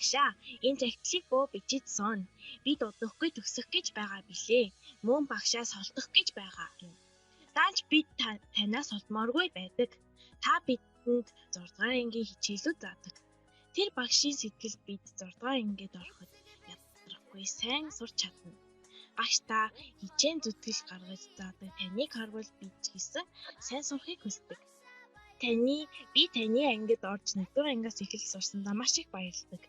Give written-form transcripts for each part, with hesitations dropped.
Багшаа, энэ захидлыг бөө бичиж сууна. Бид удахгүй төгсөх гэж байгаа билээ. Мөн багшаа солдох гэж байгаа юм. Даанч бид танаас солдмооргүй байдаг. Та бидэнд 6 дугаар ангийн хичээлүүд заадаг. Тэр багшийн сэтгэлд бид 6 дугаар ангид ороход ядрахгүй сайн сурч чадна. Багш та хичээн зүтгэл гаргаж заадаг таныг харвал бид ч гэсэн сайн сурахыг хүсдэг. Таны би таны ангид орж 1-р ангиас эхэлж сурсандаа маш их баярладаг.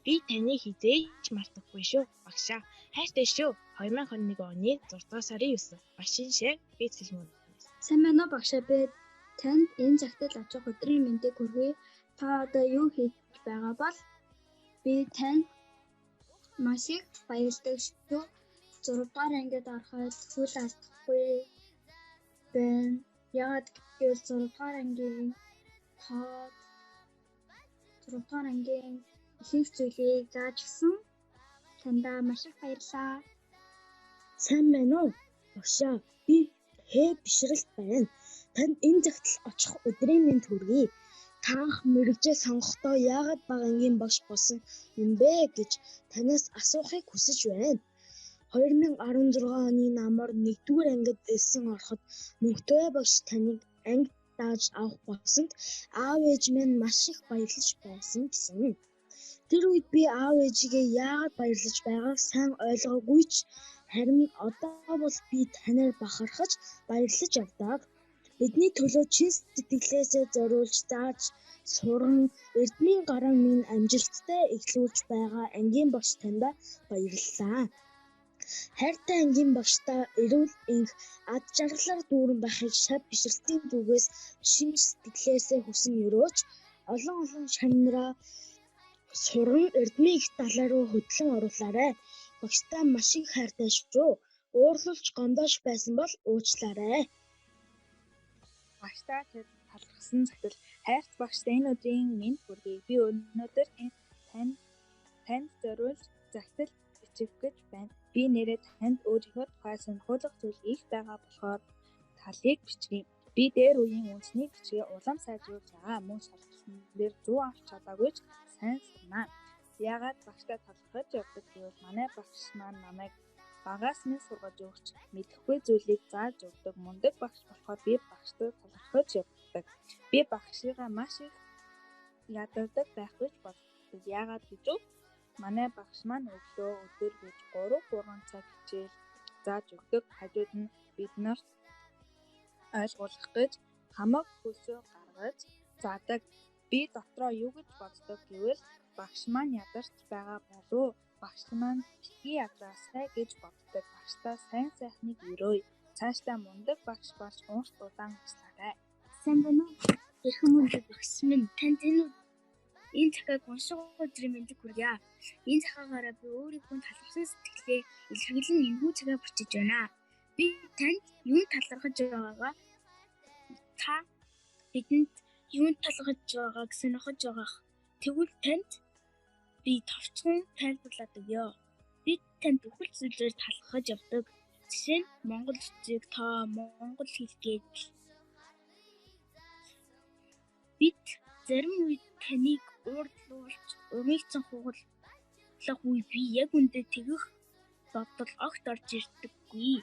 Би таныг хэзээ ч мартахгүй шүү. Багшаа, хайртай шүү. 2021 оны 6 дугаар сарын 9. Багшийн шээ би цэлмэн. Сайн байна уу багшаа, би танд энэ захидал очих өдрийн мэндийг хүргэе. Та одоо юу хийж байгаа бол би танд маш их баярлалаа шүү. 6 дугаар ангид ороход хөл алдахгүй байна. Яагаад гэвэл 6 дугаар ангийн тоод 6 дугаар ангийн ихэнх зүйлийг зааж өгсөн. Таньдаа маш их баярлалаа. Сайн байна уу? Багшаа, би Хэ бишрэлт байна. Танд энэ захидал очих өдрийн мэнд хүргэе. Та анх мэргэжээ сонгохдоо яагаад бага ангийн багш болсон юм бэ гэж танаас асуухыг хүсэж байна. 2016 оны намар 1-р ангид элсэн ороход Мөнхтөвөө багш таныг анги дааж авах болсонд аав ээж минь маш их баярлаж байсан гэсэн. Тэр үед би аав ээжигээ яагаад баярлаж байгааг сайн ойлгоогүй ч харин одоо бол би танаар бахархаж баярлаж явдаг. Бидний төлөө чин сэтгэлээсээ зориулж зааж суран эрдмийн гаран минь амжилттай эхлүүлж байгаа ангийн багш таньда баярлалаа. Хайртай ангийн багшдаа эрүүл энх, ад жаргалаар дүүрэн байхыг шав бишрэлтийн зүгээс шинж сэтгэлээсээ хүсэн ерөөж, олон олон шанараа суран эрдмийн их далай руу хөдлөн оруулаарай. Багшдаа маш их хайртай шүү. Уурлуулж гомдоож байсан бол уучлаарай. Багшдаа талархсан захидал. Хайрт багшдаа энэ өдрийн мэнд хүргэе. Би өнөөдөр танд зориулж захидал бичих гэж байна. Би нээрээ танд өөрийнхөө тухай сонирхолтой зүйл их байгаа болохоор талыг бичье. Би дээр үеийн үндэсний бичгээ улам сайжруулж байгаа. Мөн шалгалтын дээр 100 авч чадаагүй ч сайн сурна. Яагаад багшдаа талархаж явдаг гэвэл манай багш маань намайг багаас минь сургаж өгч мэдэхгүй зүйлийг зааж өгдөг мундаг багш болохоор би багшдаа талархаж явдаг. Би багшигаа маш их ядардаг байх гэж боддог. Яагаад гэж вэ? Манай багш маань өглөө өдөр гэж 3 цаг хичээл зааж өгдөг. Хажууд нь бид нарт ойлгуулах гэж хамаг хөлсөө гаргаж заадаг. Би дотроо юу гэж боддог гэвэл багш маань ядарч байгаа болов уу? Багш маань битгий ядраасай гэж боддог. Багшдаа сайн сайхныг өрөөе. Цаашдаа мундаг багш болж урт удаан ажиллаарай. Сайн байна уу? Эрхэм хүндэт багш минь, танд энэ захиаг унших өдрийн мэндийг хүргье. Энэ захиагаараа би өөрийнхөө талархсан сэтгэлээ илэрхийлэн энэхүү захиаг бичиж байна. Би танд юунд талархаж байгаагаа та бидэнд юунд талархаж байгааг сонирхож байгаах. Тэгвэл танд би товчхон тайлбарлаад өгье. Би танд бүхэл зүйлээр талархаж явдаг. Жишээ нь Монгол үсэг, тоо, монгол хэл гээд бид зарим үед таныг уурлуулж урмигцэн хугалах үе би яг үндэ тэгэх бодол огт орж ирдэггүй.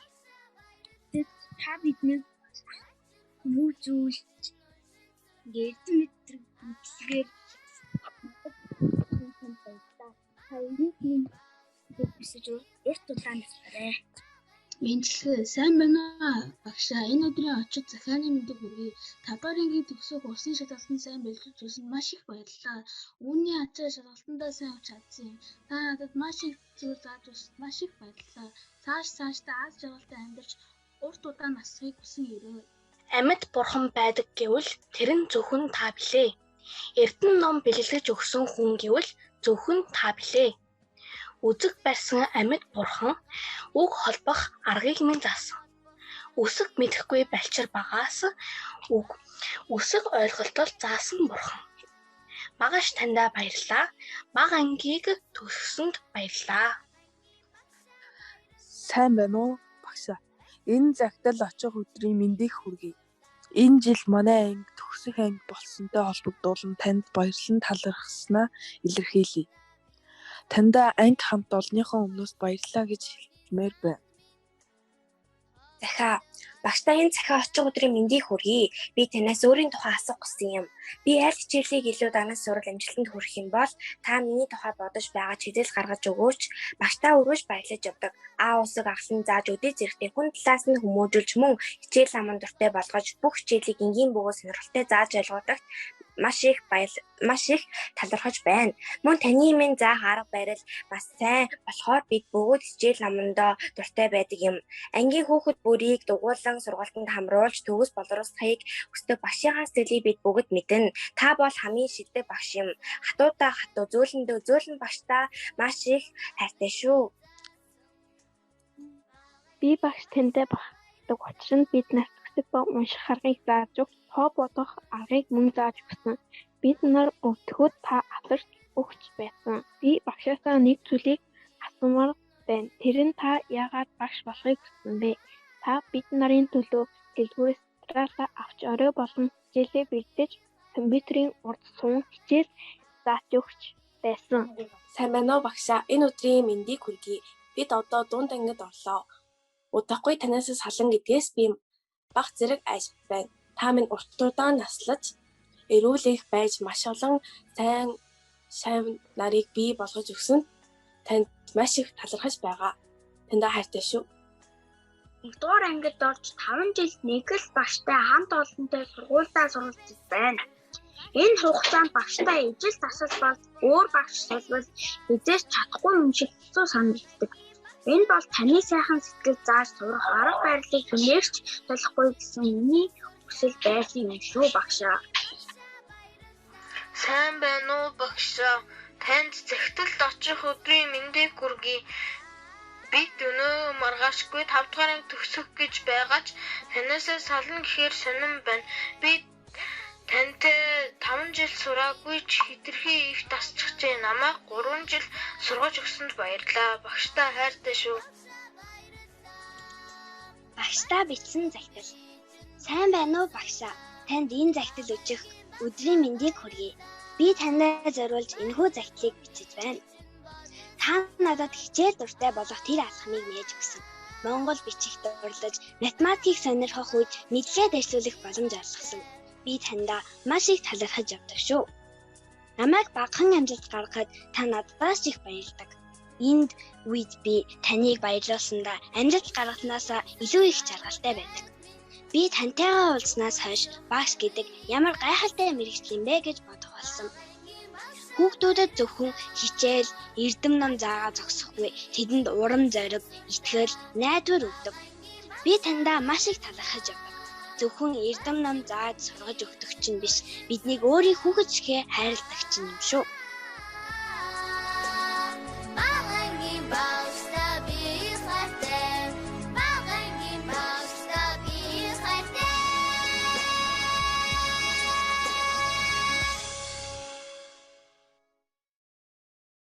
Та биднийг хүмүүжүүлж эрдэм мэдрэг мэдлэгээр баярлалаа. Та эрүүл мэндийг хүсэж урт удаан насаарай. Мэндчилгээ. Сайн байна уу багшаа. Энэ өдрийн очит захианы мэндийг хүргэе. 5 дугаар ангийн төгсөх улсын шалгалтанд сайн бэлтгэж үзсэнд маш их баярлалаа. Үүний ачаар шалгалтандаа сайн авч чадсан юм. Та надад маш их зүйл зааж өгсөнд маш их баярлалаа. Цаашдаа аз жаргалтай амьдарч урт удаан насахыг хүсэн ерөөе. Амьд бурхан байдаг гэвэл тэр нь зөвхөн та билээ. Эрдэнэ ном бэлэглэж өгсөн хүн гэвэл зөвхөн та билээ. Үзэг барьсан амьд бурхан үг холбох аргыг минь заасан. Үсэг мэдэхгүй балчир багаас үг үсэг ойлголтол заасан бурхан. Багаш таньдаа баярлалаа. Бага ангийг төгссөнд баярлалаа. Сайн байна уу багшаа. Энэ захидал очих өдрийн мэндийг хүргэе. Энэ жил манай анги төгсөх анги болсонтой холбогдуулан танд баярлан талархаснаа илэрхийлье. Таньдаа анги хамт олонныхоо өмнөөс баярлалаа гэж хэлмээр байна. Захиа. Багшдаа энэ захиа очих өдрийн мэндийг хүргэе. Би танаас өөрийн тухай асуух гэсэн юм. Би аль хичээлийг илүү данаас сурал амжилтанд хүрэх юм бол та миний тухай бодож байгаа чиглэл гаргаж өгөөч. Багшдаа өргөж баярлаж явдаг. А усыг аглан зааж өдий зэрэгтэй хүн талаас нь хүмүүжүүлж мөн хичээл аман дуртай болгож бүх хичээлийг энгийн бөгөөд сонирхолтой зааж ойлгодогт маш их талархаж байна. Мөн таны минь заах арга барил бас сайн болохоор бид бөгөөд хичээл номондоо дуртай байдаг юм. Ангийн хүүхэд бүрийг дугуйлан сургалтанд хамруулж төгс боловсрохыг хүсдэг багшийнхаа сэтгэлийг бид бүгд мэднэ. Та бол хамгийн шилдэг багш юм. Хатуудаа хатуу, зөөлөндөө зөөлөн багшдаа маш их хайртай шүү. Би багш тантай бахархдаг. Учир нь бид нас төгсөх ба унших аргыг зааж өгч, тоо бодох аргыг мөн зааж өгсөн. Бид нар өвдөхөд та асарч өгч байсан. Би багшаасаа нэг зүйлийг асуумаар байна. Тэр нь та яагаад багш болохыг хүссэн бэ? Та бид нарын төлөө дэлгүүрээс материалаа авч орой болгон хичээлээ бэлдэж, компьютерийн урд суун хичээл зааж өгч байсан. Сайн байна уу багшаа? Энэ өдрийн мэндийг хүргэе. Бид одоо дунд ангид орлоо. Удахгүй танаас салан гэдгээс би бага зэрэг айж байна. Та минь урт удаан наслаж эрүүл энх байж маш олон сайн шавь нарыг бий болгож өгсөнд танд маш их талархаж байгаа. Таньдаа хайртай шүү. 1-р ангид орж 5 жил нэг л багштай хамт олонтой сургуульдаа суралцж байна. Энэ хугацаанд багштай ижил дасал бол өөр багш сулвал хэзээ ч чадахгүй юм шиг хэцүү санагддаг. Энэ бол таны сайхан сэтгэл зааж сурах арга барилыг хэмээрч болохгүй гэсэн миний хүсэл байсан юм шүү багшаа. Сайн байна уу багшаа? Танд захидалд очих өдрийн мэндийг хүргэе. Бид өнөө маргаашгүй 5 дугаар анги төгсөх гэж байгаа ч танаасаа сална гэхээр сонин байна. Би тантай 5 жил сураагүй ч хэтэрхий их дасчихжээ. Намайг 3 жил сургаж өгсөнд баярлалаа. Багшдаа хайртай шүү. Багшдаа бичсэн захидал. Сайн байна уу багшаа? Танд энэ захидал өчөх өдрийн мэндийг хүргэе. Би танай зориулж энэхүү захидлыг бичиж байна. Та надад хичээл дуртай болох тэр алхмыг нээж өгсөн. Монгол бичих дурлаж, математикийг сонирхох үед мэдлэгээ дэвшлүүлэх боломж олгосон. Би таньдаа маш их талархаж явдаг шүү. Намайг багахан амжилт гаргахад та надаас их баярлдаг. Энд үед би таныг баярлуулсандаа амжилт гаргаснасаа илүү их жаргалтай байдаг. Би тантайгаа уулзсанаас хойш багш гэдэг ямар гайхалтай мэргэжил юм бэ гэж бодох болсон. Хүүхдүүдэд зөвхөн хичээл, эрдэм ном заагаа зогсохгүй. Тэдэнд урам зориг, итгэл, найдвар өгдөг. Би таньдаа маш их талархаж явдаг. Зөвхөн эрдэм ном зааж сургаж өгдөг чинь биш. Биднийг өөрийн хүүхэд шигээ хайрладаг чинь юм шүү.